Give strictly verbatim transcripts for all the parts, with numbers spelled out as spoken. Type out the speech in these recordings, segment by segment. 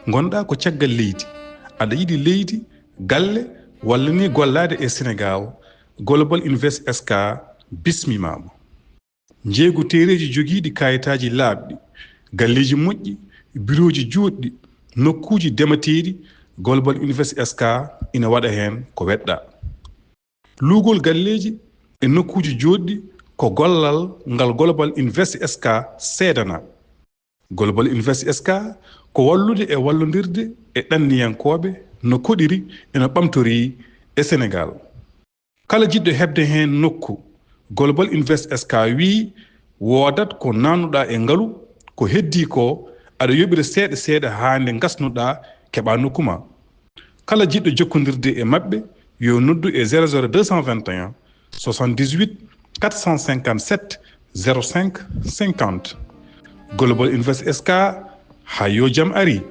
Ngonɗaa ko caggal leydi, aɗa yiɗi leydi, galle, walla ni gollaade e Senegaal, Global Invest S K bismimaama. Njeeygu teereeji jogiiɗi kaayitaaji laaɓɗi, galleeji moƴƴi, birooji juutɗi, nokkuuji demateeɗi, Global Invest S K ina waɗa heen ko weɗɗaa. Luugol galleeji e nokkuuji jootɗi ko gollal ngal Global Invest S K seedanaa. Global Invest S K ko wallude e wallondirde e ɗanniyankooɓe no koɗiri e no ɓamtorii e Senegaal. Kala jiɗɗo heɓde heen nokku, Global Invest S K wiyi woodat ko naatnuɗaa e ngalu, ko heddii ko aɗa yoɓira seeɗa seeɗa haa nde ngasnuɗaa keɓaa nokku ma. Kala jiɗɗo jokkondirde e maɓɓe yo noddu e zéro zéro deux cent vingt et un soixante-dix-huit quatre cent cinquante-sept zéro cinq cinquante. Global Invest S K, haa yo jam ari.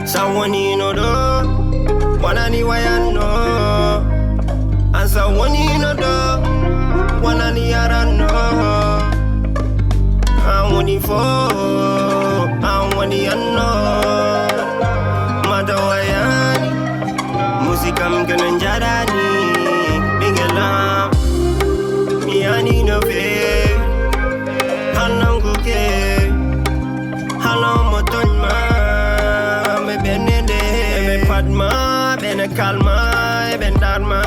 Sa wonino ɗo, wonani wayanno. An sa wonino ɗo, wonani yaranno. An woni fo, an woni anno. Mata wayani, musikam kene njaɗani. Ɓingelam, mi yani no fe, hannanguke. Halo mo tooñ ma, ɓe ɓennde, ɓe pat ma, ɓe ne kalma, ɓe ndar ma.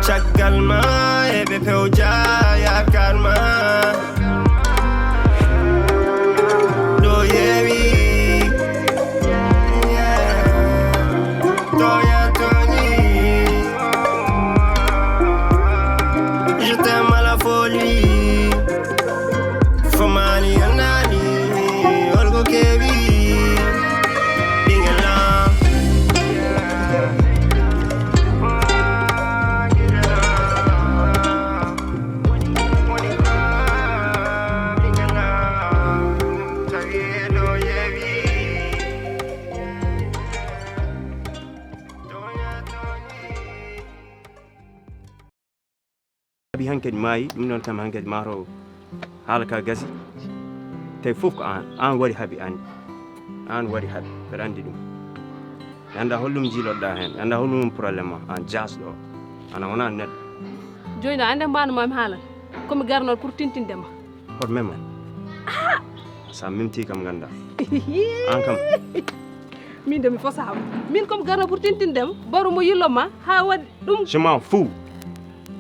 Caggal ma, ɓe pewja yaakaar ma. Ɗo yewi, toya toñi. Je t'aime à la folie. Fomani anani, olgo kewi, ɓingelam. Abi hankadi maayi, ɗum noon kam hankadi maaro haala ka gasi. Tawi fof ko aan, aan waɗi haɓi aan. Aan waɗi haɓi, mbeɗa anndi ɗum. Mi anndaa holɗum jiiloɗaa heen, mi anndaa holɗum woni problème ma, aan jaasɗo, aan a wonaa neɗɗo. Jooni noon, annde mbaano maami haalan, ko mi garnooɗo pour tintinde ma. Hoto mem ma. Sa memti kam nganndaa. Aan kam. Min de mi fosaama. Min ko mi garnooɗo pour tintinde ma, baro mo yillo ma, haa waɗi ɗum. Je m'en fous.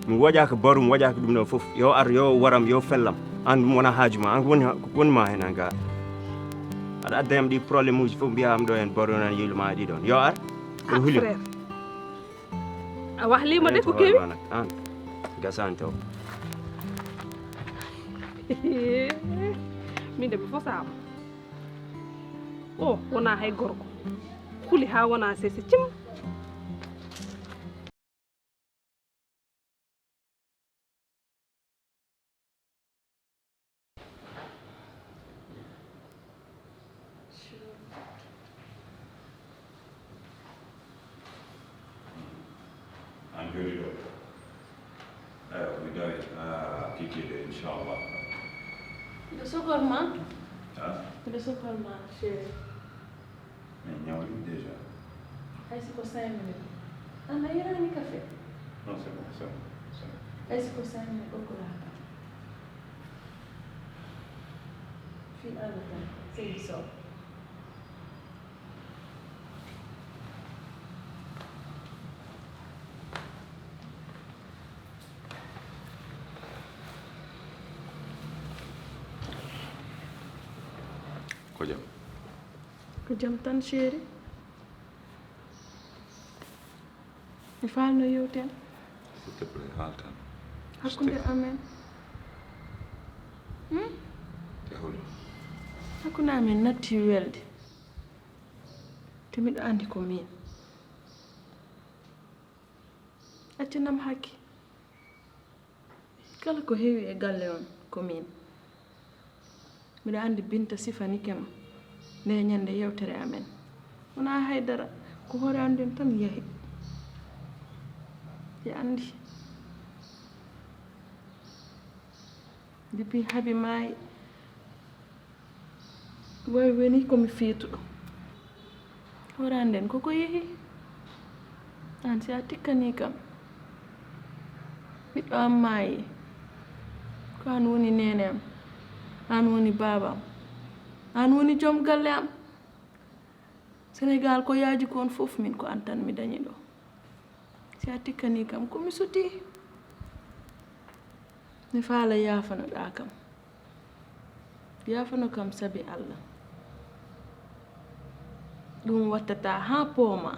Mi waɗaaka barum, mi waɗaaka ɗum ɗo fof. Yo ar, yo waram, yo fellam. Aan ɗum wona haaju ma. Aan ko woni, ko woni ma heen aan ka. Aɗa adda yam ɗi problème uji fof mbiya am ɗo heen baro nan yillu ma ɗi ɗon. Yo ar. Ko huli. Frère. A wahlii mo de ko kewi? Aan. Gasaan taw. Min de mi fosaama. O wona hay gorko. Huli haa wona sese cim. Aan jooɗi ɗo. Eyo, mi dawi, ah, kikiiɗe, inchallah. Miɗo sokor ma. Ha? Miɗo sokor ma, chéri. Min ñawri déjà. Hay si ko cinq minutes. An a yaraani café? Non, c'est bon, c'est bon, c'est bon. Hay si ko cinq minutes, okku laa kam. Fii Allah tan, seydi Sow. Ko jam? Ko jam tan, chéri. Mi faalno yewten. S'il te plaît, haal tan. Hakkunde amen. Hmm? Te holi? Hakkunde amen natti welde. Te miɗo anndi ko min. Accanam hakke. Kala ko heewi e galle on ko min. Miɗo anndi Binta sifanike ma nde ñannde yewtere amen. Wonaa hay dara, ko hoore annden tan yahi. Hiɗa anndi. Depuis Habi maayi, way woni ko mi feetuɗo. Hoore annden koko yehi? Aan si a tikkanii kam. Ɓiɗɗo am maayi. Ko aan woni neene am. Aan woni baaba am. Aan woni joom galle am. Senegaal ko yaaji kon fof, min ko aan tan mi dañi ɗo. Si a tikkanii kam, ko mi sutii. Mi faala yaafanoɗaa kam. Yaafano kam sabi Alla. Ɗum wattataa haa poomaa.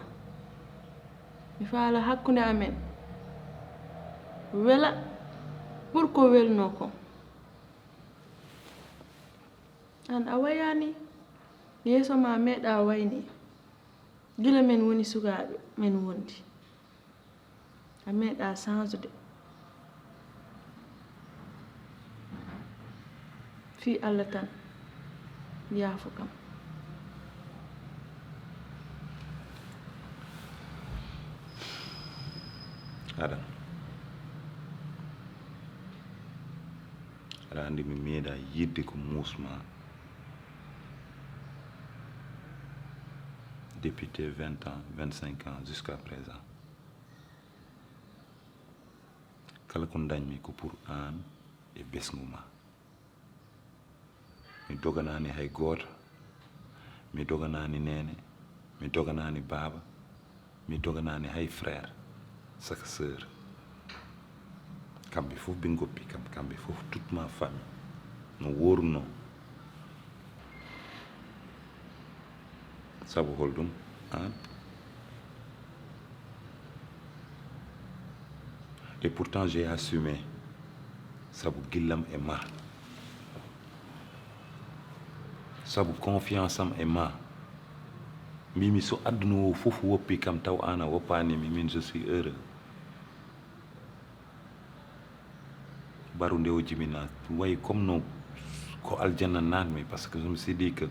Mi faala hakkunde amen wela ɓur ko welnoo kon. Aan a wayaani. Yeeso maa meeɗaa wayde. Gila men woni sukaaɓe, men wondi. A meeɗaa sañsude. Fii Alla tan, yaafo kam. Aɗa, aɗa anndi mi meeɗaa yiɗde ko muus maa. Depuis tes vingt ans, vingt-cinq ans, jusqu'à présent. Kala ko ndañmi ko pour aan e ɓesngu maa. Mi doganaani hay gooto. Mi doganaani neene. Mi doganaani baaba. Mi doganaani hay frère, saka sœur. Kamɓe fof ɓe ngoppi kam, kamɓe fof, toute ma famille. No woorunoo. Sabu holɗum? Aan? Et pourtant, j'ai assumé. Sabu gillam e ma. Sabu confiance am e ma. Mbimi so aduna o fof woppi kam taw aan a woppaani mi, min je suis heureux. Baru nde o jibina, wayi comme no ko aljanna naatmi, parce que je me suis dit que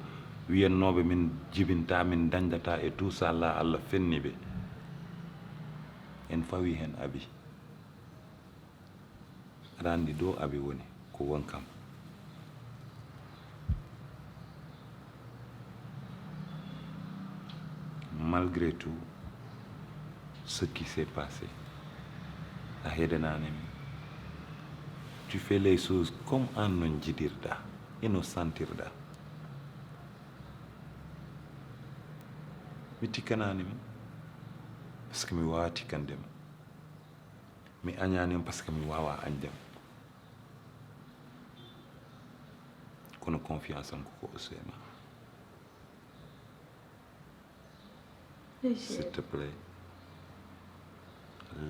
wiyannooɓe min jibinta, min dañdata et tout ça là, Allah fenni ɓe. En fawi heen Abi. Aɗa anndi ɗo Abi woni, ko won kam. Malgré tout ce qui s'est passé, a heedanaani mi. Tu fais les choses comme aan no njiɗirɗa e no sentirɗa. Mi tikkanaani ma, parce que mi waawaa tikkande ma. Mi añaani ma, parce que mi waawaa añde ma. Kono confiance am ko ko o seema. S'il te plaît,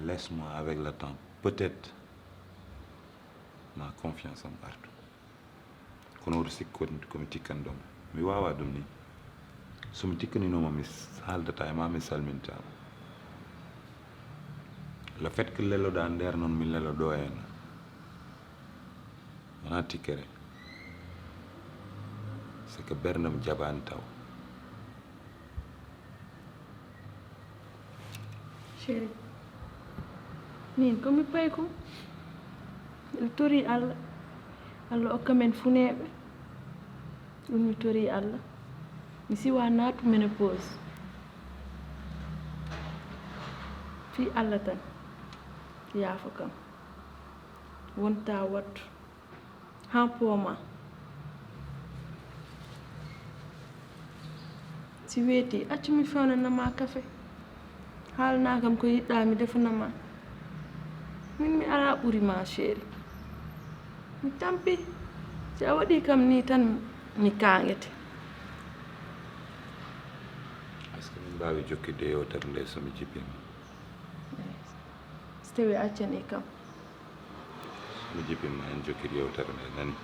laisse-moi avec le temps. Peut-être ma confiance am artu. Kono oto sikku ko mi tikkanɗo ma. Mi waawaa ɗum ni. So mi tikkanino ma, mi haaldataa e ma, mi salmintaa ma. Le fait que leloɗaa nder noon, mi lelo ɗo heen. Wonaa tikkere. C'est que ɓerndam jaɓaani taw. Chéri, min ko mi payko. Miɗo tori Allah, Allah okka men funeeɓe. Ɗum mi tori Allah. Mi siwa naatu ménopause. Fii Allah tan, yaafo kam. Wonta wattu. Haa poomaa. Si weetii, accu mi fewnana ma kafe. Haalana kam ko yiɗɗaa mi defana ma. Min mi alaa ɓuri ma, chéri. Mi tampi. Si a waɗii kam nii tan, mi kaangete. Est-ce que min mbaawi jokkitde yewtere nde so mi jippii ma? So tawii a accanii kam. So mi jippii ma, en jokkit yewtere nde, nani?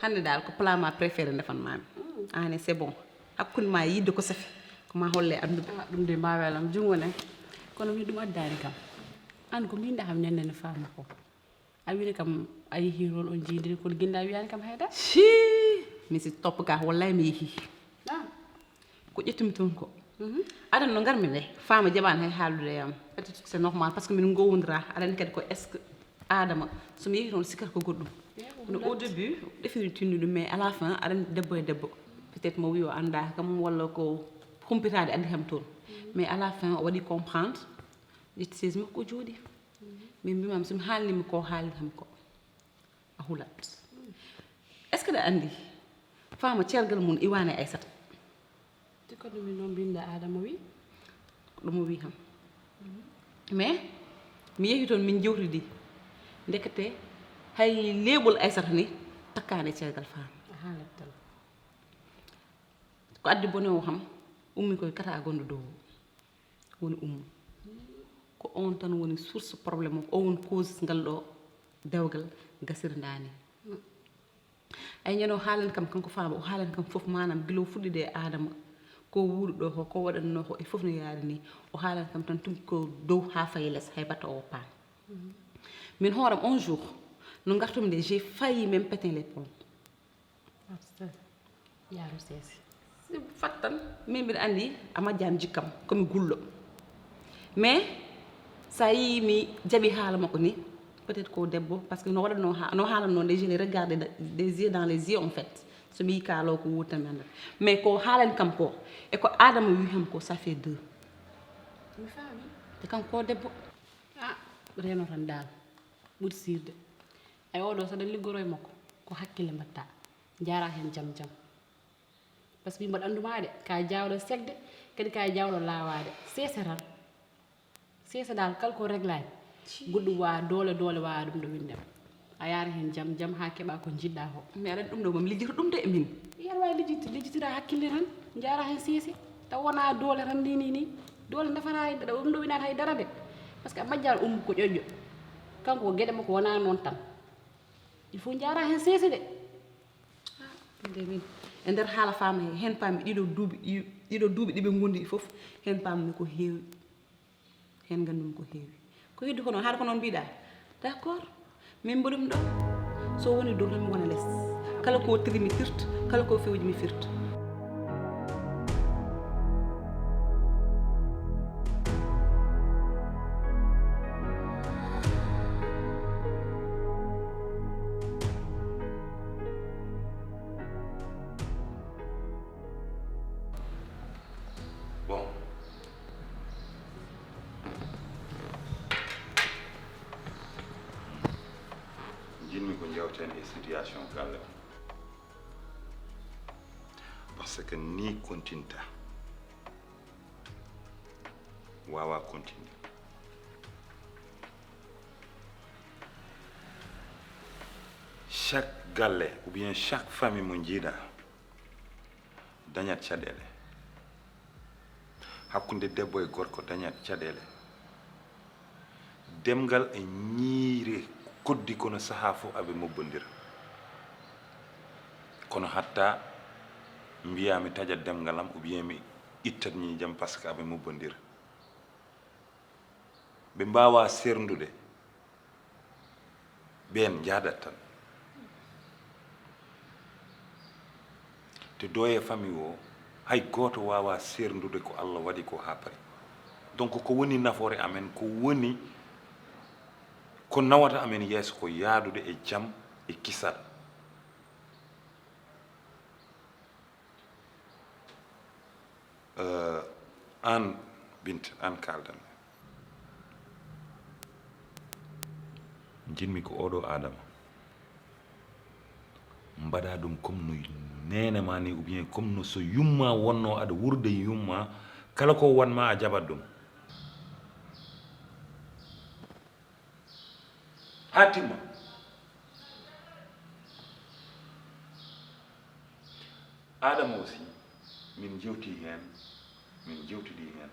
Hannde dal ko plat ma préféré ndefan mami. An e c'est bon. Hakkunde ma yidde ko safi. Ko ma holle annduɓe. Ah, ɗum de ma welam jungo ne. Kono mi ɗum addani kam. An ko min da ham ñande no fama ko. A wini kam a yehi toon on jiidiri kono ginda wiyani kam hayda. Si mi si topp ka wallahi mi yehi. Ah, Ko ƴettumi toon ko. Adan no ngarmi nde fama jaɓani hay haalude e am. Peut-être c'est normal parce que min gowodira aɗa anndi kadi ko est-ce que Adama somi yehi toon sikkata ko goɗɗum. Kono au début ɗefini tinni ɗum mais à la fin aɗa anndi debbo e debbo. Peut-être mo wi o annda kam walla ko humpitade addi kam toon. Mais à la fin o waɗi comprendre ƴetti chaise makko o jooɗi. Min mbimam somi haalnima ko haalni kam ko a hulat. Est-ce que ɗa anndi fama cergal mum iwani e Aysata? Te ko ɗum min noon mbinda Adama wi. Ko ɗum o wi kam. Mais mi yehi toon min jewtidi ndekete hay leeɓol Aysata ni takkani e cergal fama. A haalat tan. Ko addi bone o kam ummi koye kata gonɗo dow o woni ummu. Ko on tan woni source problème o woni cause ngal ɗo dewgal gasiri ndani. Ay ñande o haalani kam kanko fama o haalani kam fof manam gila o fuɗɗide e Adama ko wuuri ɗo ko ko waɗanno ko e fof no yaari ni. O haalani kam tan tun ko dow ha fayi les hay batta o woppaani. Min hooram un jour no gartumi nde j'ai failli même péter les plombs. Yaaru seesi. Fattan min mbiɗa anndi a majjani jikkam komi gullo. Mais sa yi mi jaɓi haala makko ni peut-être ko debbo parce que no waɗatno no haalanno nde je le regarde des yeux dans les yeux en fait. Somi yi kaalo ko wuurtanmi anndata mais ko haalani kam ko e ko Adama wi kam ko ça fait deux. Mi faami. Te kanko ko debbo. Ah, reno tan dal. Ɓuri sirde. Ay oɗo saɗa liggoroye makko ko hakkille mbatta. Jara hen jam jam. Parce que mbaɗa annduma de ka jawɗo segde kadi ka jawɗo lawade. Sese tan. Sese dal kala ko reglani. Goɗɗum wawa doole doole wawa ɗum ɗo windem. A yara hen jam jam ha keɓa ko jiɗɗa ko. Mi aɗa ɗum ɗo mam lijjito ɗum de e min. Yar wawi lijjiti lijjitira hakkille tan. Jara hen sese. Taw wona doole tan ni ni ni. Doole nafata hay dara ɗum ɗo winata hay dara de. Parce que a majjal ummu ko ƴoƴƴo. Kanko ko gueɗe makko wona noon tan. Il faut jara hen sese de. Nde min e nder haala fama he hen pami ɗiɗo duuɓi ɗiɗo duuɓi ɗiɓe gondi fof hen pammi ko heewi. Hen gandumi ko heewi ko heddi kono haɗa ko noon mbiɗa. D'accord. Min mboɗum ɗo so woni dow tan mi wona les. Kala ko tirimi firta kala ko fewji mi firta. Bon. Jinmi ko jawten e situation galle o. Parce que ni continta wawa continue. Chaque galle ou bien chaque famille mo jiiɗa dañat caɗele. Hakkunde debbo e gorko dañat caɗele. Demgal e ñiire koddi kono saha fof aɓe mobbondira. Kono hatta mbiya mi taƴat demgal am ou bien mi ittat ñiijam parce que aɓe mobbondira. Ɓe mbawa serndude. Ɓeen njaadat tan. Te doye famille o hay gooto waawaa seerndude ko Allah waɗi ko haa paari. Donc ko woni nafoore amen, ko woni ko nawata amen yeeso ko yahdude e jam e kisal. Aan Binta, aan kaaldan. Njiɗmi ko ooɗoo Aadama, mbaɗaa ɗum comme no neene maa nii, ou bien comme no so yumma wonnoo aɗa wuurda e yumma, kala ko o waɗ maa a jaɓat ɗum. Haa timma. Aadama aussi, min njewtii heen, min njewtidii heen.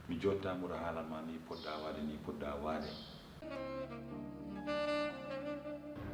Mi jooɗtaama mboɗo haalan maa nii pot-ɗaa waɗde, nii pot-ɗaa waɗde.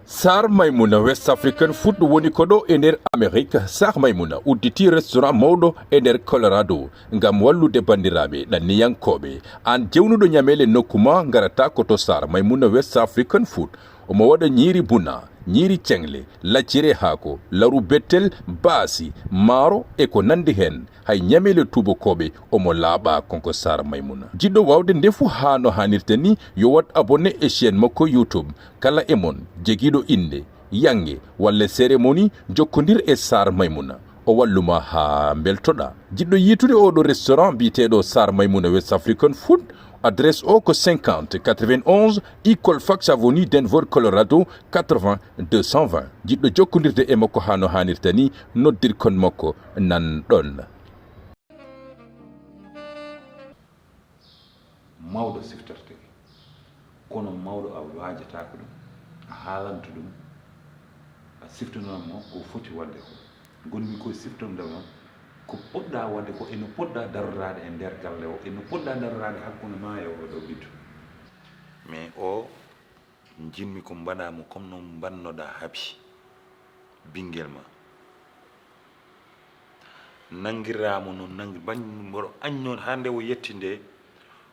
Sar Maymuna West African Food woni ko ɗo e nder Amerique. Sar Maymuna udditi restaurant mawɗo e nder Colorado ngam wallude banndiraaɓe ɗanniyankooɓe. Aan jewnuɗo ñameele nokku ma, ngarata ko to Sar Maymuna West African Food. Omo waɗa ñiiri buna, ñiiri ceŋle, lacciri e haako, laru bettel, baasi, maaro e ko nanndi heen. Hay ñameele tuubakooɓe omo laaɓa, kanko Sar Maymuna. Jiɗɗo waawde ndefu haa no haanirta ni, yo waɗ abonné e chaîne makko YouTube. Kala e mon jegiiɗo innde, yannge walla cérémonie, jokkondir e Sar Maymuna. O wallu ma haa mbeltoɗaa. Jiɗɗo yiitude oɗo restaurant biyeteeɗo Sar Maymuna West African Food, adresse o ko cinquante quatre-vingt-onze Eagle Fox Avenue, Denver, Colorado, quatre-vingts deux cent vingt. Jiɗɗo jokkondirde e makko haa no haanirta ni, noddirkon makko nan ɗon. Mawɗo siftarte, kono mawɗo a waajataako ɗum, a haalanto ɗum, a siftanoo mo ko foti waɗde ko. Ngonmi ko siftonde ma ko poɗɗaa waɗde ko, e no poɗɗaa daroraade e nder galle o, e no poɗɗaa daroraade hakkunde ma e oɗo ɓiɗɗo. Mais o, njiɗmi ko mbaɗaa mo comme no mbaɗnoɗaa Habi, ɓinngel ma. Nanngiraa mo no nanngi-, bañ-, mboɗo aññoo haa nde o yetti nde,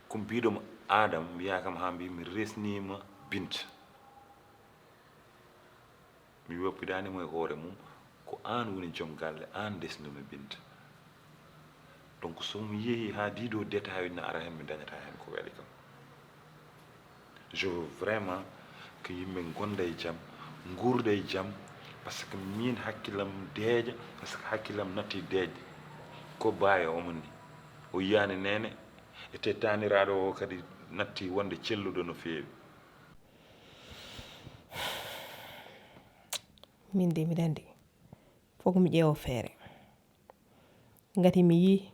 ko mbiɗo mo Adam, mbiyaa kam haa mbi mi resniima Binta. Mi woppidaani mo e hoore mum, ko aan woni joom galle, aan ndesnumi Binta. Donc so mi yehii haa ɗiɗo détail uji na ara heen, mi dañataa heen ko weli kam. Je veux vraiment que yimɓe ngonda e jam, nguurda e jam, parce que min hakkillam deeƴa, parce que hakkillam natti deeƴde. Ko baayo omo ni. O yiyaani neene, e te taaniraaɗo o kadi natti wonde celluɗo no feewi. Min de mbiɗa anndi fof ko mi ƴeewa feere. Ngati mi yii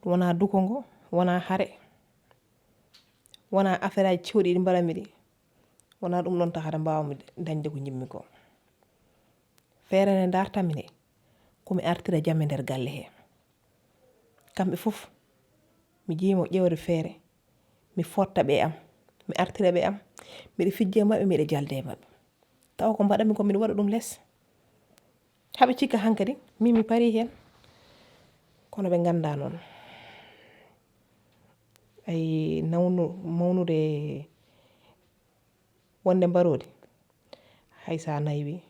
wonaa duko ngo, wonaa hare, wonaa affaire aji cewɗi ɗi mbaɗanmi ɗi, wonaa ɗum ɗon tahata mbaawmi dañde ko njiɗmi ko. Feere nde ndartanmi nde, ko mi artira jam e nder galle he. Kamɓe fof, mi jiimo ƴeewde feere, mi fotta ɓe am, mi artira ɓe am, miɗa fijja e maɓɓe, miɗa jalda e maɓɓe. Tawa ko mbaɗanmi ko miɗa waɗa ɗum les. Haɓe cikka hankadi min mi parii heen, kono ɓe nganndaa noon. Ay, nawnu, mawnude wonde mbaroodi, hay so a naywi,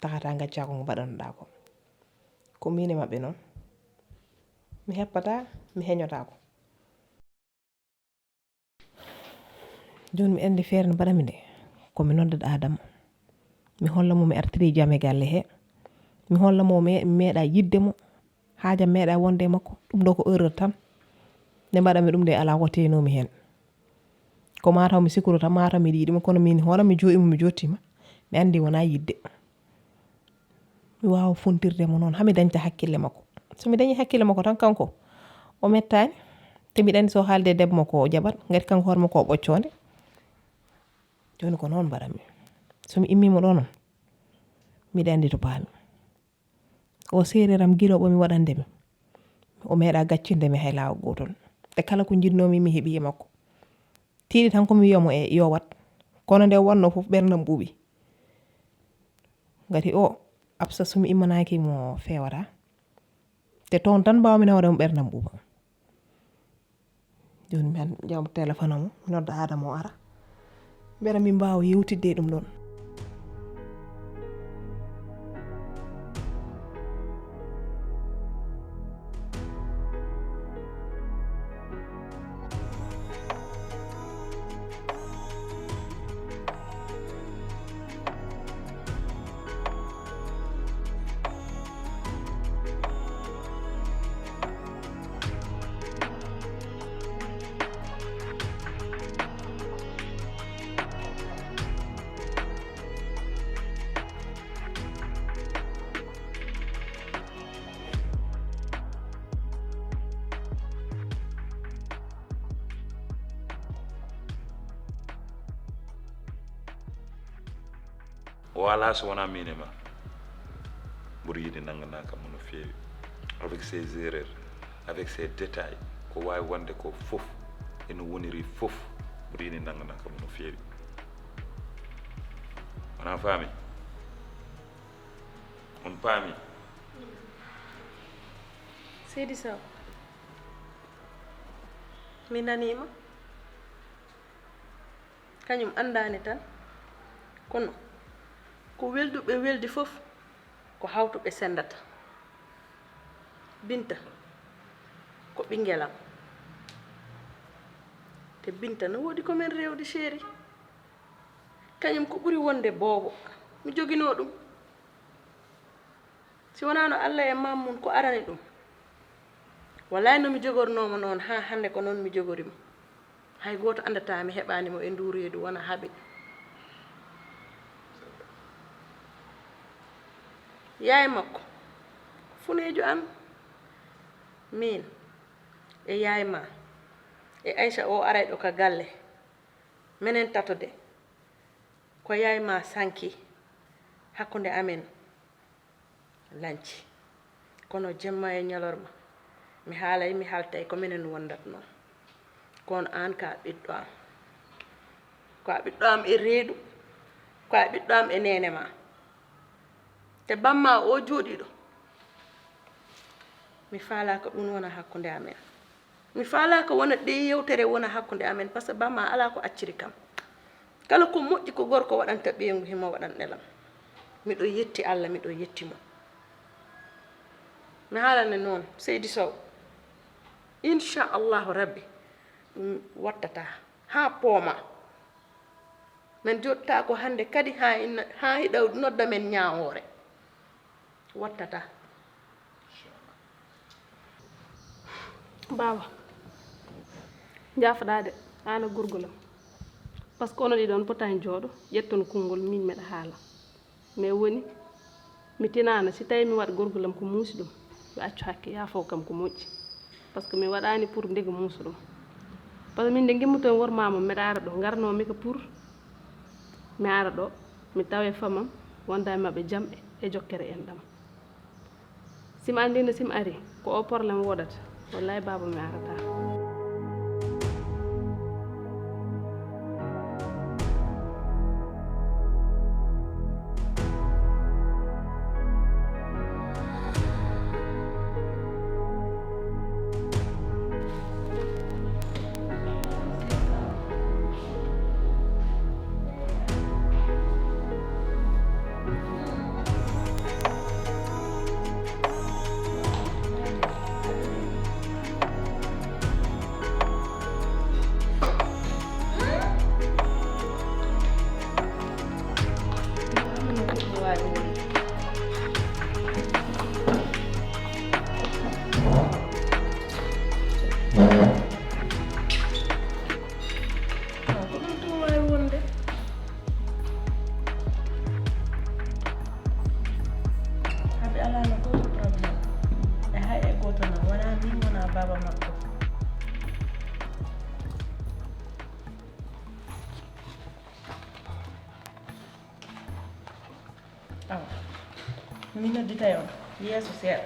tahataa ngaccaa ko mbaɗanoɗaa ko. Ko miin e maɓɓe noon. Mi heppataa, mi heñotaako. Jooni mi anndi feere nde mbaɗanmi nde, ko mi noddat Adama. Mi holla mo mi artirii jam e galle he. Mi holla mo mi meeɗaa yiɗde mo. Haajam meeɗaa wonde e makko. Ɗum ɗo ko erreur tan. Nde mbaɗanmi ɗum nde alaa ko teenoomi heen. Ko maa taw mi sikkude tan, maa taw miɗa yiɗi mo, kono miin hoore mi jooɗiima, mi jooɗtiima. Mi anndi wonaa yiɗde. Mi waawa funtirde mo noon, haa mi dañta hakkille makko. So mi dañii hakkille makko tan, kanko o mettaani. Te mbiɗa anndi so haalde e debbo makko o jaɓat, ngati kanko hoore makko o ɓoccoonde. Jooni ko noon mbaɗanmi. So mi immii mo ɗo noon, miɗa anndi to paami. O seereer am gila o ɓami waɗande mi. O meeɗaa gaccinde mi hay laawol gootol. Te kala ko njiɗnoomi mi heɓii e makko. Tiiɗi tan ko mi wiya mo e yo waɗ. Kono nde o waɗnoo fof ɓerndam ɓuuɓi. Ngati o Absa so mi immanaaki mo feewataa. Te toon tan mbaawmi nawde mo ɓerndam ɓuuɓa. Jooni mi ƴeewa téléphone am, mi nodda Adama o ara. Mbela min mbaawa yewtidde e ɗum ɗoon. O alaa so wonaa miin e maa. Mboɗo yiɗi nannganaa kam mo no feewi, avec ses erreurs, avec ses détails, ko waawi wonde ko fof, e no woniri fof, mboɗo yiɗi nannganaa kam mo no feewi. On faami? On paami? Seydi Sow, mi naniima. Kañum anndaani tan, kono ko welduɓe weldi fof, ko hawtuɓe senndata. Binta ko ɓinngel am. Te Binta no woodi ko men rewdi, chéri. Kañum ko ɓuri wonde boobo, mi joginoo ɗum. Si wonaano Alla e Mamoun ko arani ɗum, wallaahi no mi jogornoo mo noon haa hannde ko noon mi jogori mo. Hay gooto anndataa mi heɓaani mo e nduu reedu wona haaɓi. Yaye makko ko funeejo am, miin e yaye maa e Aïcha o arayɗo ka galle. Menen tato de, ko yaye maa sanki hakkunde amen lanci. Kono jemma e ñalorma mi haalay mi haltay ko menen wondatnoo. Kono aan ko a ɓiɗɗo am. Ko a ɓiɗɗo am e reedu, ko a ɓiɗɗo am e neene maa. Te bammaa o jooɗiiɗo, mi faalaa ko ɗum wona hakkunde amen. Mi faalaa ko wona ɗee yewtere wona hakkunde amen, parce que bammaa alaa ko acciri kam. Kala ko moƴƴi ko gorko waɗanta ɓeyngu himo waɗan ɗelam. Miɗo yetti Alla, miɗo yetti mo. Mi haalane noon, Seydi Sow, inchallahu rabbi, ɗum wattataa haa poomaa. Men jottaako hannde kadi haa ina- haa hiɗa nodda men ñaawoore. Wattataa. Baaba, njaafoɗaa de, aan e gorgol am. Parce que onon ɗiɗo on potaani jooɗo ƴetton konngol miin meɗa haala. Mais woni mi tinaano si tawii mi waɗa gorgol am ko muusi ɗum, yo accu hakke, yaafoo kam ko moƴƴi. Parce que mi waɗaani pour ndega muusa ɗum. Parce que min nde ngimmoto mi wormaama meɗa ara ɗo, ngarnoo mi ko pour mi ara ɗo mi tawe famam wonda e maɓɓe jam e jokkere enɗam. Si mi anndino si mi ari ko o problème woodata, wallaahi baaba mi arataa. Ko ɗum tun waawi wonde. Habi alaano gooto problème. E hay e gooto non, wonaa min, wonaa baaba makko. Awa, mi nodditay on yeeso seeɗa.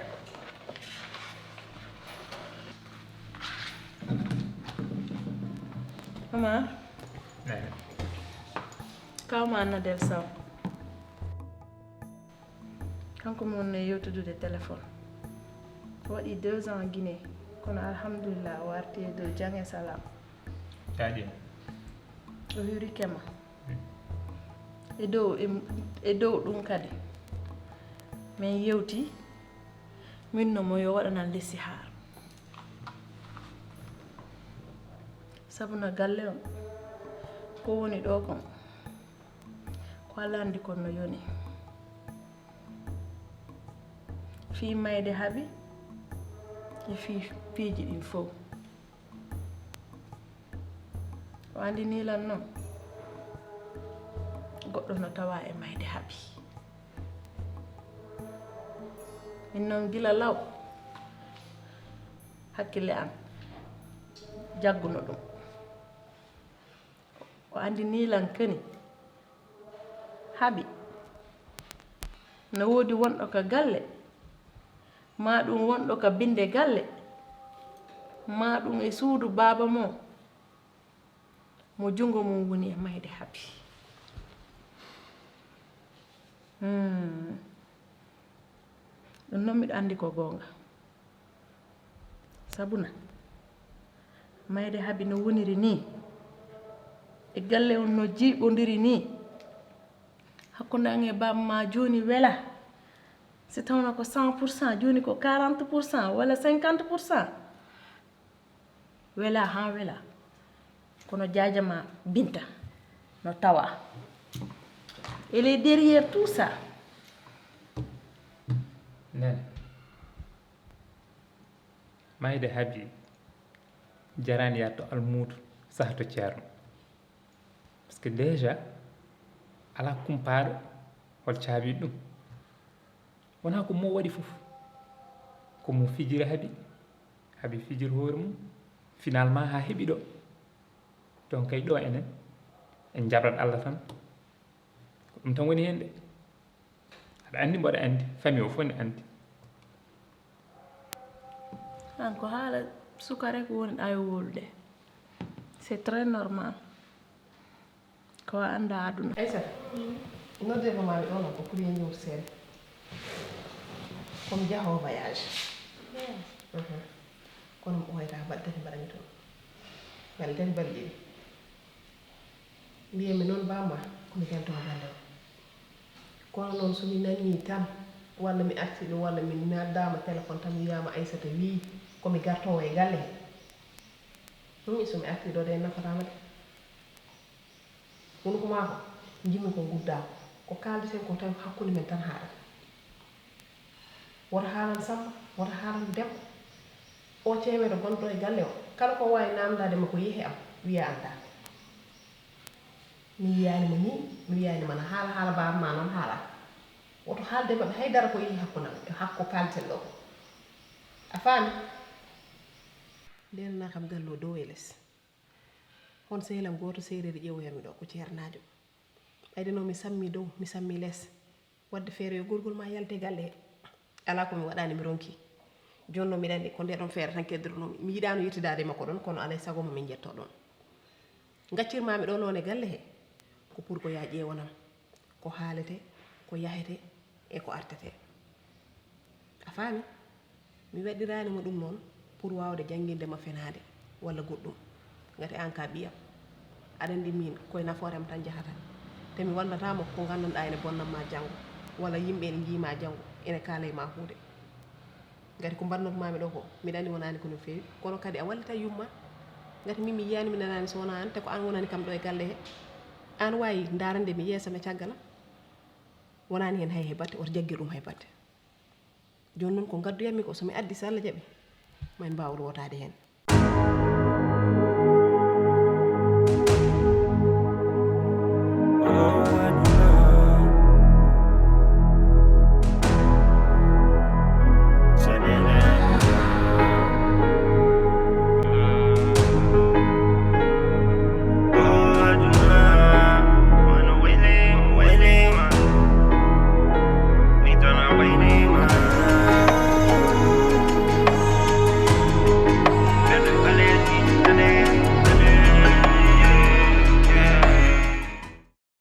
Mama, kawma Nadel Sow. Kanko mi wonno e yewtudude téléphone. O waɗi deux ans Guinée, kono alhamdulillah o arti e dow jam e salam. Jaajin. O hirike ma. E dow, e, e dow ɗum kadi, min yewti, min no mo yo waɗanan lessihaar. Sabu no galle on, ko woni ɗo kon, ko Alla anndi kon no yoni. Fii mayde haɓi, e fii piiji ɗin fow. O anndinii lan non, goɗɗo no tawaa e mayde haɓi. Min non gila law, hakkille an jagguno ɗum. O anndinii lan kadi, haɓi, no woodi wonɗo ka galle, maa ɗum wonɗo ka binnde galle, maa ɗum e suudu baaba mo, mo junngo mum woni e mayde haɓi. Hmm. Ɗum noon miɗo anndi ko goonga. Sabuna, mayde Habi no woniri nii, e galle on no jiiɓondiri nii, hakkunde an e baaba ma jooni wela. Si tawno ko cent pour cent, jooni ko quarante pour cent walla cinquante pour cent. Wela haa wela. Kono jaaja ma Binta no tawa. Elle est derrière tout ça. Nene, mayde Habi jarani yatto almuudu saha to ceerno. Parce que déjà ala kumpaaɗo hol caabi ɗum. Wonaa ko mo waɗi fof, ko mo fijira Habi. Habi fijir hoore mum, finalement haa heɓi ɗo. Donc kay ɗo enen en jabrat Allah tan. Ko ɗum tan woni heen de. Aɗa anndi, mboɗo anndi, famille o fof ne anndi. An ko haala suka rek woni ayo wolude. C'est très normal. Ko a annda aduna. Aysata, noddeema maami ɗo noon ko pour yo ñiwtu seeɗa. Komi jahoowo voyage. Kono mi ɓooyata balɗe tati mbaɗami toon. Balɗe tati balɗe ɗiɗi. Mbiyemi noon bamma komi gantowo galle o. Kono noon somi nani tan walla mi arti ɗo walla mi naddama téléphone tan wiyama Aysata wi komi gartowo e galle he. Hum, somi arti ɗo de nafataama de. Hunuko maako njimmi ko nguddaako. Ko kaaldeten ko tawi ko hakkunde men tan haaɗata. Woto haalan Sammba, woto haalan Demba. O ceemeeɗo gonɗo e galle o, kala ko waawi naamndaade ma ko yehi am, wiya anndaaka. Mi yiyaani mo nii, mi wiyaani mo na haala haala baaba ma noon haalaaka. Woto haalde maɓɓe hay dara ko yehi hakkunde am e hakko kaalten ɗo ko. A faami? Ndeenanaa kam galle o dow e les. Hon sehil am gooto seereeri ƴeewoyatmi ɗo ko ceernaajo. Ɓayde noon mi sammii dow, mi sammii les. Waɗde feere yo gorgol maa yalte galle he. Alaa ko mi waɗaani mi ronkii. Jooni noon mbiɗa anndi ko ndee ɗoon feere tan keddironoomi. Mi yiɗaano yettidaade e makko ɗoon kono alaa e sago ma min njettoo ɗoon. Ngaccir maa mi ɗoo noon e galle he ko pour ko yaa ƴeewanam ko haaletee, ko yahetee e ko artetee. A faami? Mi waɗiraani mo ɗum noon pour waawde jannginde ma fenaande walla goɗɗum. Ngati aan ka ɓiyam, aɗa anndi miin ko e nafoore am tan njahata. Te mi wallata mo ko nganndanɗaa ene bonnam maa janngo walla yimɓe ene njii maa janngo ene kaala e maa huunde. Ngati ko mbaɗnot maa mi ɗoo ko mbiɗa anndi wonaani ko no feewi kono kadi a wallitat yumma. Ngati miin mi yiyaani mi nanaani so wonaa aan te ko aan wonani kam ɗoo e galle he. Aan waawi ndaarande mi yeeso am e caggal am. Wonaani heen hay he batte, woto jaggir ɗum hay batte. Jooni noon ko ngadduyanmi ko, so mi addii so Alla jaɓii, ma en mbaaw lootaade heen.